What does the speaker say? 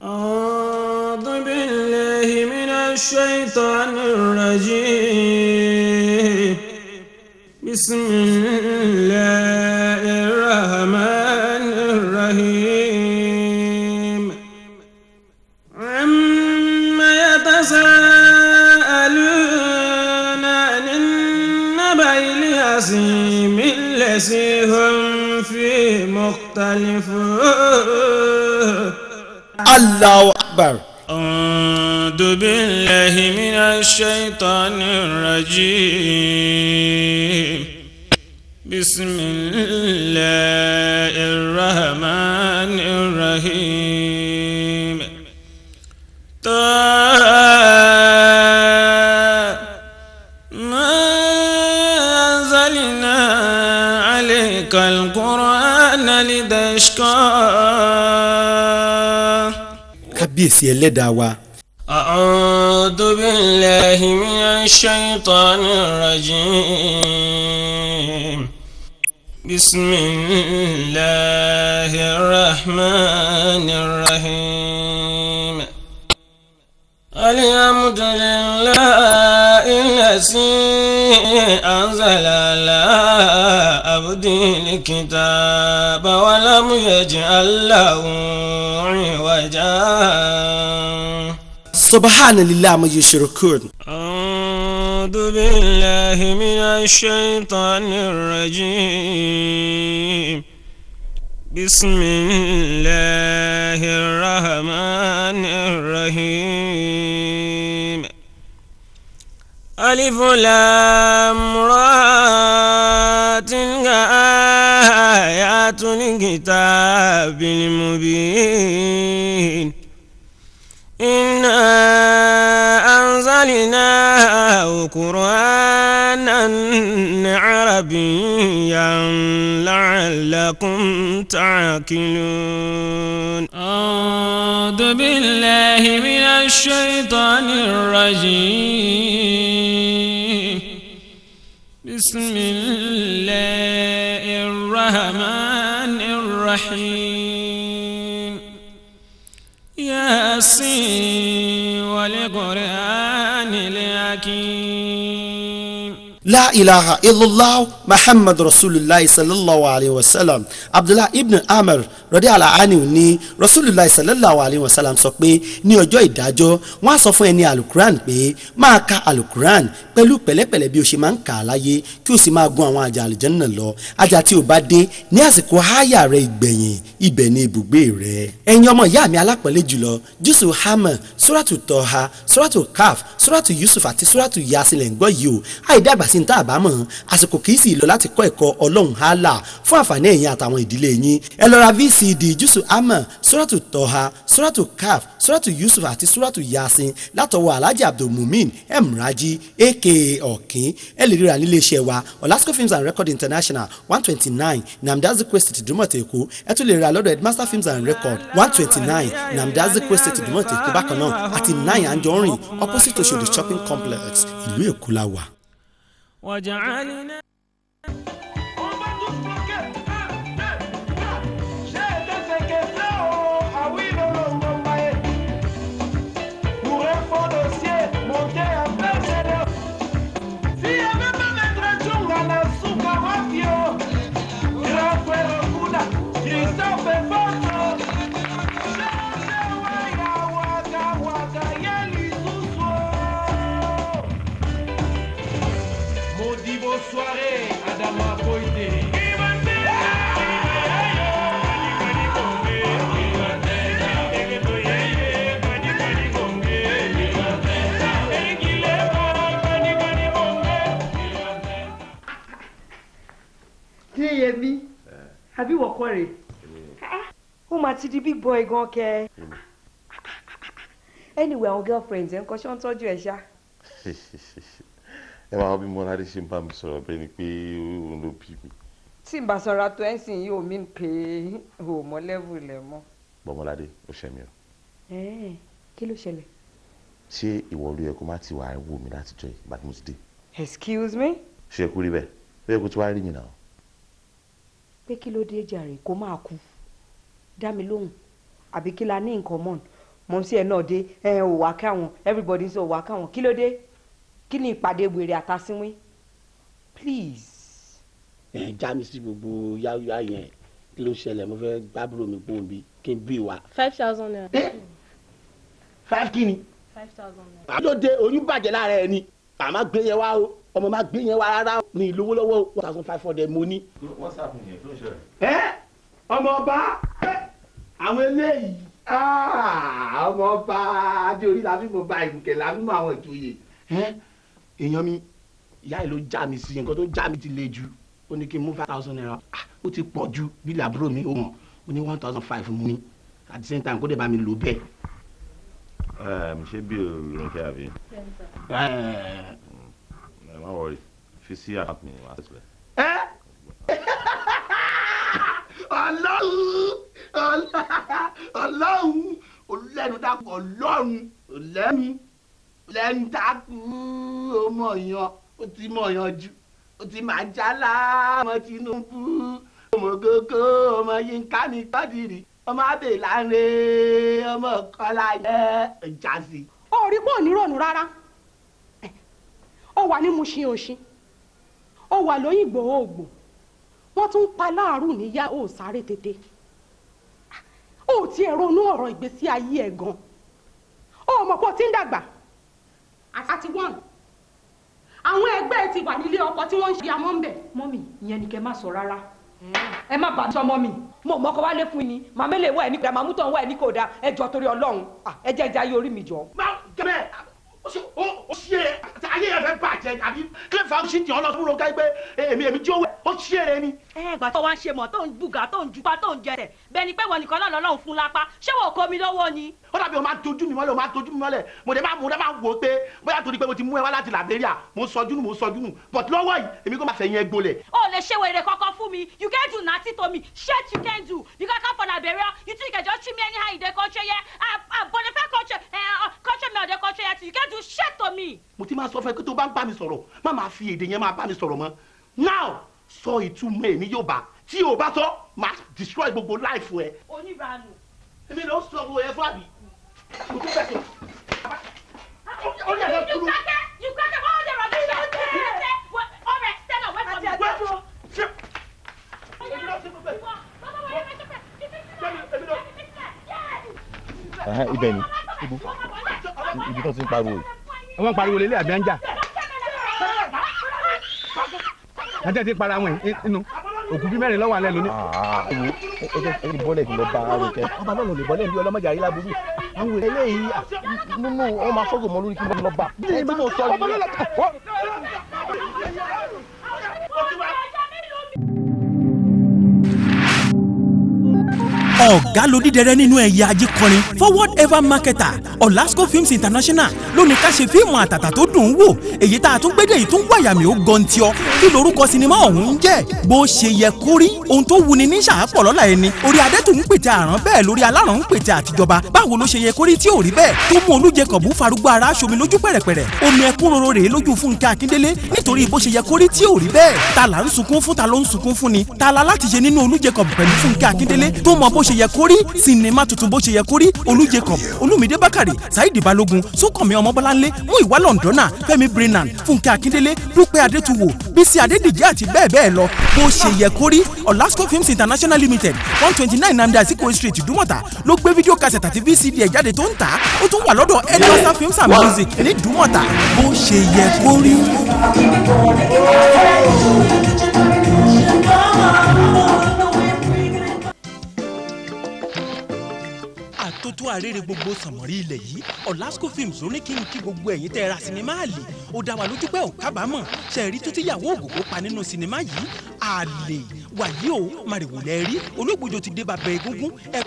أعوذ بالله من الشيطان الرجيم. بسم الله الرحمن الرحيم. عما يتساءلون عن النبأ العظيم الذي هم فيه مختلفون. Allahu Akbar. أعوذ بالله من الشيطان الرجيم. بسم الله الرحمن الرحيم. طه ما أنزلنا عليك القرآن لتشقى. Kábíyèsí ẹlẹ́dàá wa. أعوذ بالله من الشيطان الرجيم. بسم الله الرحمن الرحيم. الحمد لله الذي أنزل على عبده الكتاب ولم يجعل له عوجا. Subhanallah ma yushrikun. أعوذ بالله من الشيطان الرجيم. بسم الله الرحمن الرحيم. ألف لام را تلك آيات الكتاب المبين. إنا أنزلناه قرآنا عربيا لعلكم تعقلون. أعوذ بالله من الشيطان الرجيم. بسم الله الرحمن الرحيم. ياسين والقرآن الحكيم. La ilaha illallah Muhammad Rasulullah sallallahu alayhi wa sallam. Abdullah ibn Amr radiyallahu anhu ní Rasulullah sallallahu alayhi wa sallam sọ pé ní ọjọ́ ìdájọ́ wọ́n á sọ fún ẹni alukuran pé máa ka alukuran pẹ̀lú pẹ̀lẹ́pẹ̀lẹ́ bí o ṣe máa ń kà á láyé kí o sì máa gun àwọn àjà àlùjánnà lọ. Àjà tí o bá dé ní àsìkò háyà rẹ ìgbẹ̀yìn ibẹ̀ ni ibùgbé rẹ. Ẹ̀yin ọmọ ìyá mi alápọ̀nlé jùlọ, Jùsù Hamà, Suratu Tọ́ha, Suratu Kaf, Suratu Yusuf àti Suratu Yasin lẹ̀ ń gbọ́ yìí o. Àìdàgbà sí ní tá a bá mọ̀, àsìkò kìí sì lọ láti kọ́ ẹ̀kọ́ Ọlọ́run hálà fún àǹfààní ẹ̀yin àtàwọn ìdílé yín. Ẹ lọ ra VCD Jùsù Hamà, Suratu Tọ́ha, Suratu Kaf, Suratu Yusuf àti Suratu Yasin látọwọ́ Alhaji Abdulmumin Emraji aka Ọ̀kín. Ẹ lè ríra nílé iṣẹ́ wa Olasco Films and Record International 129 Nnamdi Azikiwe Street, Ìdúmọ̀tà, Èkó. Ẹ tún lè ríra lọ́dọ̀ Headmaster Films and Record 129 Nnamdi Azikiwe Street, Ìdúmọ̀tà, Èkó bákan náà àti 9 Anjorin opposite Oshodi Shopping Complex, ìlú Èkó la wà. وجعلنا On va tous bloquer. 1, 2, 3. J'ai été séquestré au Awilo Longombaye. Pour un faux dossier monté en PCD. Si y avait pas Maître Tchunga na Suka Wapio. Grand frère Okuna, Christophe Foto. Cherche Waya Waka Waka Yeli Suso. Maudit vos soirées, Adama Koité. Yẹmi, àbí wọ́kọ́ rẹ̀? Ó máa ti di big boy gan kẹ́. Anyway, àwọn girlfriends ẹ̀ ń kọ́ ṣé wọ́n ń tọ́jú ẹ̀ ṣá. Ẹ máa bí Mọ́ládé ṣe ń bá mi sọ̀rọ̀ bẹ́ẹ̀ ni pé òun ló bí mi. Tí n bá sanra tó ẹ̀ ń sìn yìí ò mí pé o mọ level ẹ̀ mọ́. Bọ́mọ́ládé, ó ṣe mí o. Kí ló ṣẹlẹ̀? Ṣé ìwọ ló yẹ kó má ti wà á wò mí látijọ́ yìí ìgbà tí mo ti dé? Excuse me? Ṣé kú rí bẹ́ẹ̀? Ó yẹ kó tí wàá rí mi náà. Pé kí ló dé jàre kó máa kú? Dá mi lóhùn. Àbí kí la ní nǹkan mọ̀? Mọ̀mísí ẹ̀ náà dé, ẹ ò wá káwọn, everybody sọ wá káwọn. Kí ló dé? Kí ni ìpàdé wèrè àtàsínwín? Please. Ẹ já mi sí gbogbo yáyá yẹn, kí ló ṣẹlẹ̀? Mo fẹ́ gbábúrò mi kún bí kí n bí wa. 5,000 naira. 5 kí ni? 5,000 naira. Àlóde oyún bàjẹ́ lára ẹ ni, àmọ́ gbé yẹn wá o, ọmọ máa gbé yẹn wá rárá o, ní ìlówó lọ́wọ́ 1,500 mo ní. Wọ́n sàfihàn kí ló ń ṣẹlẹ̀? Ẹ ọmọ ọba àwọn eléyìí, ọmọ ọba adé orí la fi mọ ba ìbùkẹ́ la fi mọ àwọn ìjòyè. Èèyàn mi, ìyá yìí ló já mi sí, nǹkan tó já mi ti le jù, ó ní kí n mú 5,000 naira, ó ti pọ̀ ju bí làbúrò mi ó mọ̀, ó ní 1,500 mú mi, at the same time kó dẹ̀ bá mi lò bẹ́ẹ̀. Ṣé bí Ronke àbí? Ẹ má wọrí, fi sí àkáǹtì mi wá sílẹ̀. Ọlọ́run Ọlọ́run olẹ́nu dákú, Ọlọ́run olẹ́nu lẹ́nu dákú, ó mọ̀ yan, ó ti mọ̀ yan jù, ó ti máa jálá ọmọ Tinubu, ọmọ gógó, ọmọ Yínká mi Kọ́dìrì, ọmọ Abèlànà, ọmọ Kọ́lá yẹ ẹja sí. Ó rí pọ̀ nírònú rárá, ó wà ní Mushin òṣin, ó wà lóyìnbó ògbò, wọ́n tún ń pa láàrú níyà, ó sáré tètè, ó tiẹ̀ ronú ọ̀rọ̀ ìgbésí ayé ẹ̀ gan, ó mọ̀ pé ó ti ń dàgbà àti wọ́n àwọn ẹgbẹ́ ẹ ti wà nílé ọkọ tí wọ́n ń ṣe amọ́ ń bẹ̀. Mọ́mì, ìyẹn ni kẹ́ má sọ rárá, ẹ má bàa sọ mọ́mì, mo mọ̀ kọ́ wálé fún ni, màmá lè wá ẹ̀ nípa màmú tó ń wá ẹ̀ ní kò dáa, ẹ jọ torí Ọlọ́run, ẹ jẹ́ ìjà ayé orí mi jọ. Má gẹ́gẹ́ ó ṣe ayé ẹ fẹ́ bàjẹ́ àbí kí lè fa ṣí ti ọlọ́sùn fún Ronke pé èmi jí owó ó ṣe eré ni. Ẹ ìgbà tó wá ń ṣe mọ̀ tó ń bùgà tó ń jupa tó ń jẹsẹ̀ bẹ́ẹ̀ ni pé wọn nìkan náà lọ́lọ́run fún lápá, ṣé wọn ò kó mi lọ́wọ́ ni. Ó dàbí o máa dojú mi mọ́lẹ̀, o máa dojú mi mọ́lẹ̀, mo dẹ̀ máa wò ó pé bóyá torí pé mo ti mú ẹ wá láti Liberia, mo sọjú nù, but lọ́wọ́ yìí èmi kò máa fẹ̀yìn ẹ gbolẹ̀. O lè ṣe wèrè kankan fún mi, you can't do nothing to me, shit you can't do, you can come for Liberia, you think you can just treat me anyhow you dey culture here, bonafide culture, culture me or dey culture here, you can't do shit to me. Mo ti máa sọ fún ẹ pé tó bá ń bá mi sọ̀rọ̀, má máa fi èdè yẹn máa bá mi sọ̀rọ̀ mọ́. Now sọ ìtumọ̀ ẹ̀ ní Yorùbá, tí o bá sọ máa destroy gbogbo life ẹ. Oníranù. Èmi ló sọ owó ẹ fún àbí. Mo tún fẹ́ sọ. You crack it, all the rubbish. All right, stand up, wait for me. Ibẹ̀ ni ibi tó ti ń pariwo yìí. Wọ́n ń pariwo lélẹ̀ àbí ń jà. Ajá ti para wọn inú òkú bí mẹ́rin lọ́wọ́ alẹ́ lónìí. Ẹ jẹ́ bọ́lẹ̀ kí n lọ bá Ronke. Ọba náà lè bọ́lẹ̀ bí ọlọ́mọdé ayé láburú. Àwọn eléyìí nínú wọn máa fọ́gò mọ́ lórí kí n lọ bá. Ẹ tí mo sọ yìí. Ọ̀gá lódídẹrẹ́ nínú ẹ̀yà ajíkọrin Forward Ever Marketer Olasco Films International ló ní ká ṣe fíìmù àtàtà tó dùn ún wò, èyí tá a tún gbédè yìí tún wàyàmì ó gọ̀ǹtìọ́. Kí lorúkọ sinimá ọ̀hún ń jẹ́? Bó ṣe yẹ kó rí, ohun tó wuni ní ṣàápọ̀ lọ́la ẹni. Orí adẹ́tù ń pètè àrán bẹ́ẹ̀ lórí aláràn ń pètè àtijọba. Báwo ló ṣe yẹ kó rí tí ò rí bẹ́ẹ̀ tó mú Olú Jacob farúgbó ara aṣomi lójú pẹ̀rẹ̀pẹ̀rẹ̀, omi ẹkún roro rèé lójú Fúnkẹ́ Akíndélé nítorí bó ṣe yẹ kó rí tí ò rí bẹ́ẹ̀. Ta là ń sunkún fún, ta ló ń sunkún fún ni? Ta la láti ṣe nínú Olú Jacob pẹ̀lú Fúnkẹ́ Akíndélé tó mọ bó ṣe yẹ kó rí? Sinimá tuntun bó ṣe yẹ kó rí, Olú Jacob, Olúmídé Bákàrè, Saheed Balógun, Súnkànmí Ọmọbọ́láńlé, Múyìwá Lọ́ndọ́nà, Fẹ́mi Brennan, Fúnkẹ́ Akíndélé, Dúpẹ́ Adétúwò, Bísí Adédìjẹ́ àti bẹ́ẹ̀ bẹ́ẹ̀ lọ. Bó ṣe yẹ kó rí, Olasco Films International Limited, 129 Nnamdi Azikiwe Street, Ìdúmọ̀tà ló gbé fídíò cassette àti VCD ẹ̀ jáde tó ń tà á. Ó tún wà lọ́dọ̀ Headmaster Films and Music ní Ìdúmọ̀tà. Bó ṣe yẹ kó rí. Àtótó àrèrè gbogbo sànmọ́rí ilẹ̀ yìí, Olasco Films ló ní kí n kí gbogbo ẹ̀yin tẹ́ ra sinimá àlè. Ó dá wa lójú pé ò kábàámọ̀ ṣe rí tó tíyàwó ògògó pa nínú sinimá yìí. Àlè wàyí o, màrìwò lẹ rí, Olúgbòjò ti dé bàbá egúngún ẹ.